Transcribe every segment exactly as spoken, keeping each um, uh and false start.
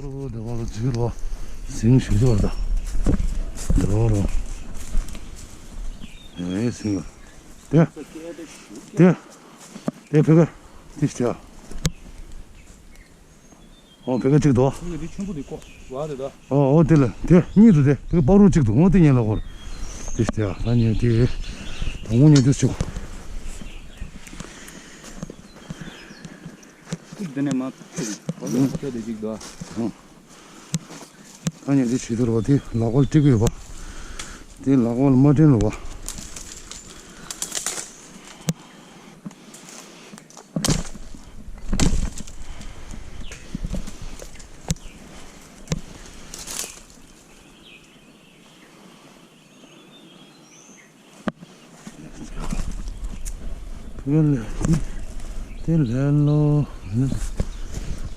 རོ་རོ་དེ་བ་ལ་འཛུལ་རོ། ཟིང་ཞུ་ཞུ་བ་ད། དེ་བ་རོ། ཨེ་ཟིང་ལ། དེ། དེ། དེ་བེ་ག་དེ་ཤི་ཨ། ཨོ་བེ་ག་གཅིག་དོ། ཁོ་ཡི་དེ་ཆུན་པོ་དེ་ཀོ་བ་དེ་ད། ཨོ་ཨོ་དེ་ལ་དེ་གཉིས་དུ་དེ་བེ་ག་སྤ་རོ་གཅིག་དུ་ཨོ་དེ་ཉན་ལ་ཧོར། དེ་ཤི་ཨ་ད་ཉན་དེ། དང་པོ་ཉན་དུ་ཆུ། ཅིག་འདི་ནས་མ། ཁོ་ལ་ཁོ་ཚོ་དེ་ཅིག་འདུག་ཨ། ཨ་ནི་དེ་བྱེད་དུ་རོ་དེ་ལག་པར་སྤྲད་ཀྱི་ཡོད་པ། དེ་ལག་པར་མ་སྤྲད་རོ་བ། དེ་ལས་དེ་ལས་ལོ།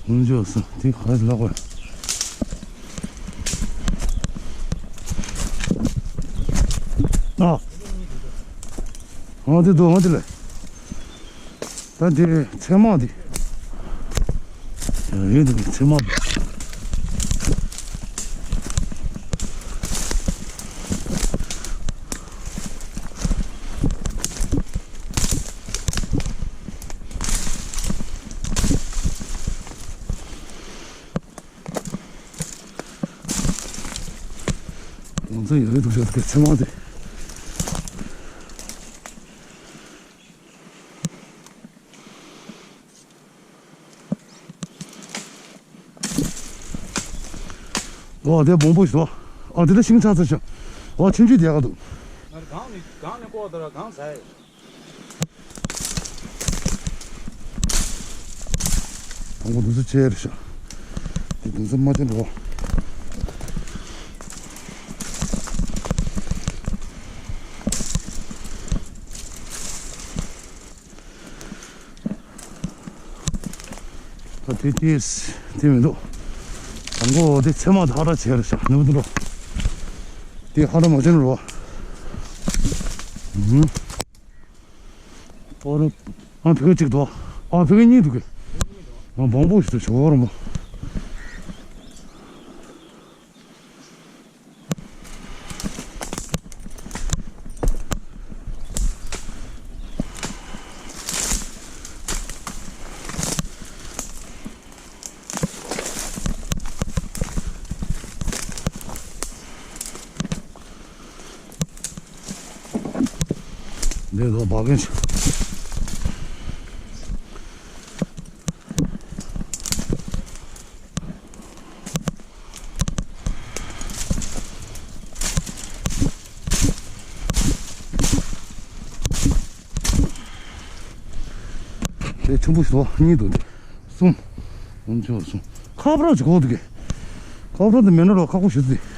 ཧུན་ཇོ་སི་དེ་ག་རེ་ལག་པ། ཨ། ཨ་དེ་དུ་ཨ་དེ་ལས། ད་འདིར་ཚེར་མ་འདི། ཡོད་འདུག་ཚེར་མ་འདི། ང་ཚོ་ཡོད་འདུག་ཤོག་དེ་ཚེར་མ་འདི། ཨོ་དེ་སྦོམ་པོ་ཞིག་འདུག་ཨ་དེ་ལ་ཤིང་ཚ་ཚ་ཤོག་ཨོ་ཁྱིམ་རྒྱུད་དེ་ག་འདུག་ང་གང་ནས་གང་ནས་ཀོ་དར་གང་ཚ་ཡི། དང་པོ་འདུག་ཚུལ་ཆེ་རེ་ཤོག་དེ་འདུག་ཚུལ་མ་ཅན་འགྲོ། ད་དེ་དེས་དེ་མི་འདུག་དང་པོ་དེ་ཚེར་མ་དེ་ཧ་ར་ཆེ་རེ་ཤག་ནུབ་འགྲོ། དེ་ཧ་ར་མ་ཆེན་རོ། ཨུམ། ཨོ་རོ། ཨ་ཕི་ག་གཅིག་འདུག་ཨ་ཕི་ག་གཉིས་འདུག་གི་ཨ་བང་པོ་ཞིག་ཏུ་ཞོག་ར་མོ། འདི་ལོ་བག་གིན་ཞིག་དེ་ཆེན་པོ་ཞིག་འདུག་གཉིས་འདུག་གསུམ། འོན་ཆོག་གསུམ། ཁ་པར་ཅིག་གོ་འདུག་གི་ཁ་པར་འདི་མེད་ན་རོ་ཁག་པོ་ཞིག་འདུག